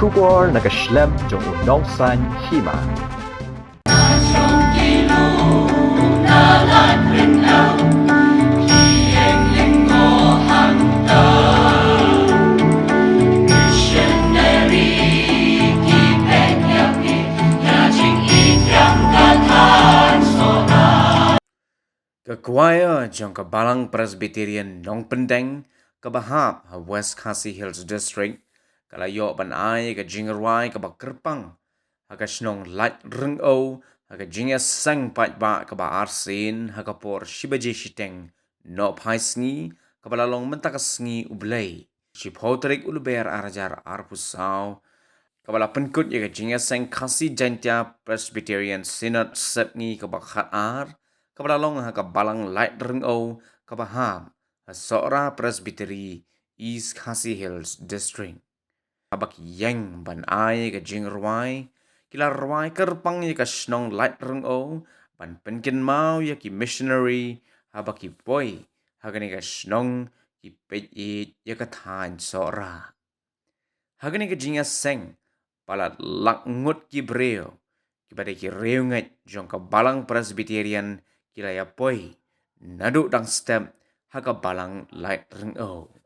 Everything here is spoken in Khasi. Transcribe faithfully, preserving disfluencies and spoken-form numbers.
Khubor na ka shlem jong u nongsan hima. Ka choir jong ka Balang Presbyterian Nongpyndeng kaba hap ha West Khasi Hills District ka la ïoh ban ai ka jingrwai kaba kyrpang ha ka shnong Laitryngew ha ka jingïaseng paidbah kaba arsien ha ka por shi baje shiteng nohphai sngi kaba la long mynta ka sngi U Blei, shiphew tarik u Lber ar hajar arphew saw, kaba la pynkut ïa ka jingïaseng Khasi Jaiñtia Presbyterian Synod Sepngi kaba khatar, kaba la long ha ka Balang Laitryngew kaba hap ha Sohra Presbytery, East Khasi Hills District. Haba ki ïeng ban ai ka jingrwai, ki la rwai kyrpang ïa ka shnong Laitryngew ban pynkynmaw ïa ki missionary haba ki poi ha kane ka shnong, ki peit ïeit ïa ka thaiñ Sohra. Ha kane ka jingïaseng, palat lak ngut ki briew kiba dei ki riewngeit jong ka Balang Presbyterian ki la ïa poi naduh dang step ha ka Balang Laitryngew.